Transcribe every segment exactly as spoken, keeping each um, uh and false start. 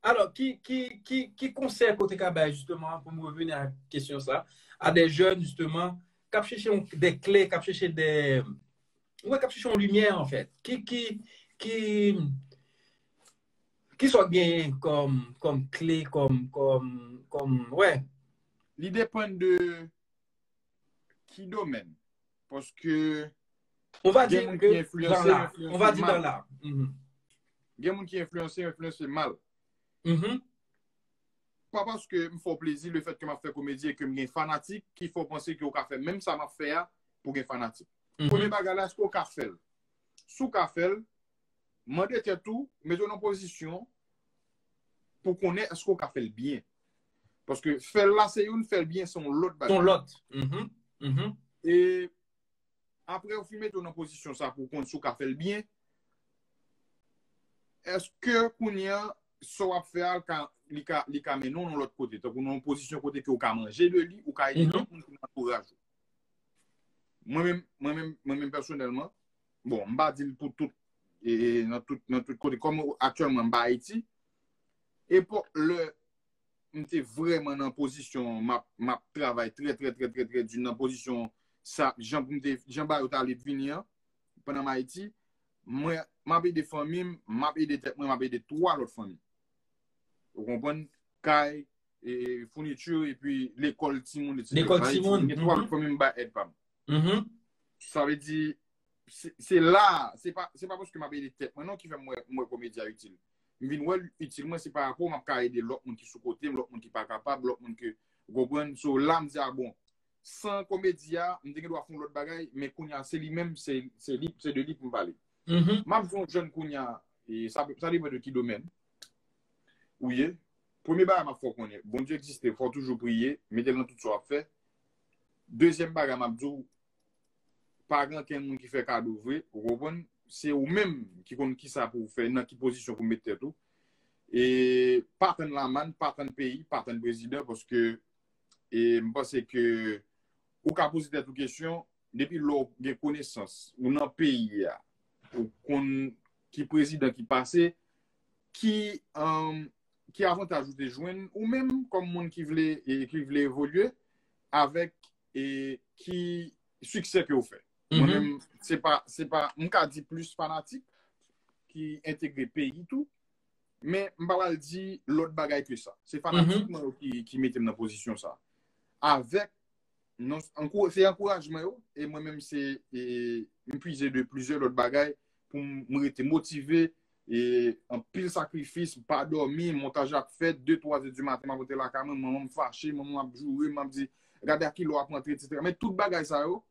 Alò, ki, ki, ki, ki konsèy ke w te ka bay, jisteman, pou m revini a kesyon sa, a de jèn, jisteman, k ap chèche yon, de kle, k ap chèche de, wè, k ap chèche yon limyè, anfèt. Ki, ki, ki, ki sa w genyen kòm, kòm kle, kòm, kòm, kòm, wè. Li depann de ki domèn. Paske On va gen dire moun que ki enfliyanse, dans l'art. On va enfliyanse dire dans mal. L'art. Mhm. Gen moun ki enfliyanse, enfliyanse mal. Mhm. Pa paske m fè w plezi le fèt ke m ap fè komedi e ke m gen fanatik ki fè w panse ke w ka fè menm sa m ap fè a pou gen fanatik. Mhm. Premye bagay la, èske w ka fè l? Si w ka fè l, mande tèt ou, mete w nan pozisyon pou konnen èske w ka fè l byen. Paske fè l la se youn, fè l byen se yon lòt bagay. Ton lòt. Mhm. Mhm. E apre w fin mete w nan pozisyon sa pou w konn si w ka fè l byen, èske kounye a sa w ap fè a ka, li ka, li ka mennen w nan lòt kote, tankou nan yon pozisyon kote ke w ka manje de li, ou ka ede Mhm. lòt moun ki nan antouraj ou? Mwen menm, mwen menm, mwen menm pèsonèlman, bon, m pa di l pou tout, e, e, nan tout, nan tout kote. Kòm aktyèlman m pa Ayiti, epòk lè m te vrèman nan pozisyon m ap, m ap travay trè, trè, trè, trè, trè di nan pozisyon sa, jan pou m te, jan bagay yo t ale vini an, pandan m Ayiti, mwen, m ap ede fanmi m, m ap ede tèt mwen, m ap ede twa lòt fanmi. Ou konprann? Kay, e, founiti, epi lekòl timoun, etsetera. Lekòl timoun, Gen twa mhm. Lòt fanmi m bay èd pa m. Mhm. Sa vle di, se se la, se pa, se pa paske m ap ede tèt mwen non ki fè m wè, m wè komedi a itil. M vin wè l itil mwen, se pa rapò m ap ka ede lòt moun ki sou kote m, lòt moun ki pa kapab, lòt moun ke, ou konprann? So, la, m di, a bon, san komedi a, m te gen dwa fè yon lòt bagay, men kounye a, se li menm, se, se li, se de li pou m pale. Mhm. M ap di yon jèn kounye a, e sa, sa depann de ki domèn ou ye. Premye bagay m ap fè w konnen, Bondye egziste, fò w toujou priye, mete l nan tout sa w ap fè. Dezyèm bagay m ap di w, pa gen ankenn moun ki fè kado vre, ou konprann? Se ou menm ki konn kisa pou w fè, nan ki pozisyon pou w met tèt ou. E pa tann lamann, pa tann peyi, pa tann prezidan, paske e m panse ke ou ka poze tèt ou kesyon, depi lè w gen konesans, ou nan peyi a, ou konn ki prezidan ki pase, ki, um, ki avantaj ou te jwenn, ou menm kòm moun ki vle, e, ki vle evolye, avèk e, ki siksè ke w fè. Mwen Mhm. menm, se pa, se pa, m ka di plis fanatik ki entegre peyi tou, men m pa pral di lòt bagay ke sa. Se fanatik Mhm. mwen yo ki, ki mete m nan pozisyon sa. Avèk, non, ankou-, se ankourajman yo, e mwen menm se, e, m pwize de plizyè lòt bagay pou m, m rete motive, e anpil sakrifis, m pa dòmi, montaj ap fèt, de, twa zè di maten, m ap rantre lakay mwen, manman m fache, manman m ap joure, m ap di, gade a kilè w ap rantre, etsetera. Men tout bagay sa yo,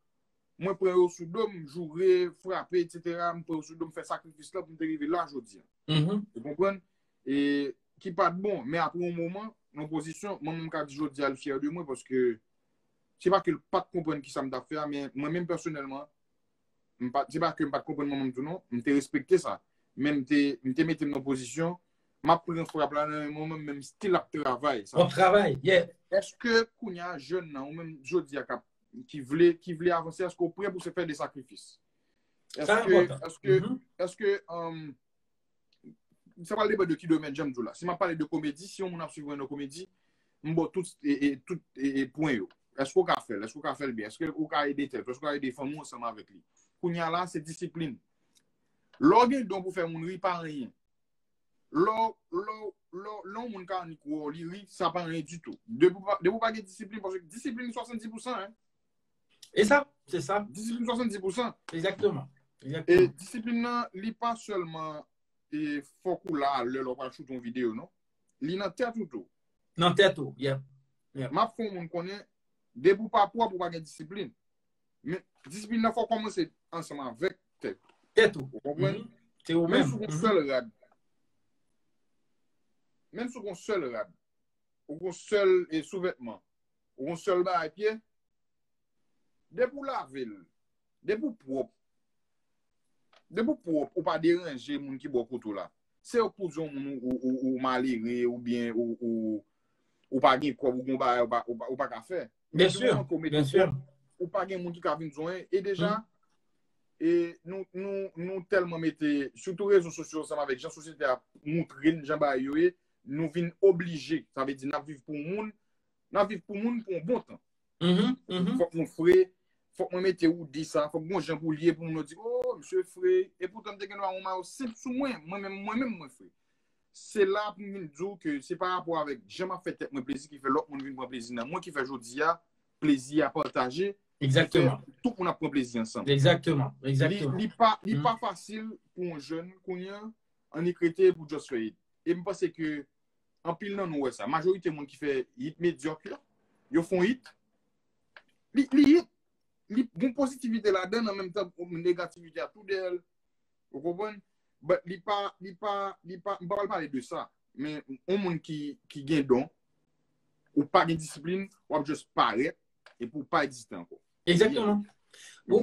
mwen pran yo sou do m, joure, frape, etsetera. M pran yo sou do m, fè sakrifis la pou m te rive la jodi a. Mhm. Ou konprann? E ki pa t bon, men apre yon moman, yon pozisyon, mwen menm m ka di jodi a l fyè de mwen paske se pa ke l pa t konprann kisa m t ap fè a, men mwen menm pèsonèlman, m pa, se pa ke m pa t konprann manman m tou non, m te respekte sa. Men m te, m te mete m nan pozisyon, m ap pran frap la nan men mwen, men m still ap travay. Sa W ap travay, yeah. Èske kounye a jèn nan, ou menm jodi a k ap, ki vle, ki vle avanse, èske w prè pou se fè de sakrifis? Sa Èske, enpòtan. èske, Mhm. èske, um, sa pral depann de ki domèn, jan m di w la. Si m ap pale de komedi, si yon moun ap swiv mwen nan komedi, m ba w tout, e, e, tout e, e, pwen yo. Èske w ka fè l? Èske w ka fè l byen? Èske w ka ede tèt ou? Èske w ka ede fanmi w ansanm avèk li? Kounye a la, se disiplin. Lè w gen don pou fè moun ri, pa anyen. Lè w, lè w, lè w, lè yon moun ka annik wè w, li ri, sa pa anyen ditou. Depi w pa, depi w pa gen disiplin, paske disiplin swasanndis pousan, hein. E sa, se sa. Disiplin swasanndis pousan. Egzakteman. E Egzakteman. Disiplin nan, li pa sèlman e fòk ou la a lè lè w pral choute yon videyo, non. Li nan tèt ou tou. Nan tèt ou, yeah. M ap fè yon moun konnen, depi w pa pwòp, ou pa gen disiplin. Men disiplin nan fò kòmanse ansanm avèk tèt ou. Tèt ou. Ou konprann? Mhm. Se ou Menm menm. si w gon Mhm. sèl rad. Menm si w gon sèl rad. Ou gon sèl e souvètman. Ou gon sèl bagay pye. Depi w lave l. Depi w pwòp. Depi w pwòp, ou pa deranje moun ki bò kote w la. Se yo k pou di yon moun ou, ou, ou, ou malere, oubyen ou, ou, ou pa gen kòb, ou gon bagay, ou pa, ou pa, ou pa ka fè. Men Byen si w sè, manke w byen mete sè. Kòb, ou pa gen moun ki ka vin di w anyen. E deja, e nou, nou, nou tèlman mete, sitou rezo sosyo ansanm avèk jan sosyete a moutre n, jan bagay yo ye, nou vin oblije. Sa vle di n ap viv pou moun, n ap viv pou moun pou yon bon tan. Mhm, mhm. Fòk nou fre, fòk mwen mete ou di sa, fòk gon jan pou l ye pou moun yo di, oh, misye fre. E poutan m te gen dwa yon mayo senp sou mwen, mwen menm, mwen menm mwen fre. Se la pou m vin di w ke se pa rapò avèk jan m ap fè tèt mwen plezi ki fè lòt moun vin pran plezi nan mwen ki fè jodi a, plezi a pataje, Egzakteman. Tout moun ap pran plezi ansanm. Egzakteman, egzakteman. Li pa, li pa fasil pou yon jèn kounye a, annik rete pou just fè hit. E m panse ke anpil nan nou wè sa. Majorite moun ki fè hit medyòk yo, yo fè yon hit, li, li hit. Li gon pozitivite ladan, an menm tan negativite a tou dèyè l. Ou konprann? But li pa, li pa, li pa, m pa pral pale de sa. Men yon moun ki, ki gen don, ou pa gen disiplin, w ap just parèt, epi w pa egziste ankò. Egzakteman. Ou,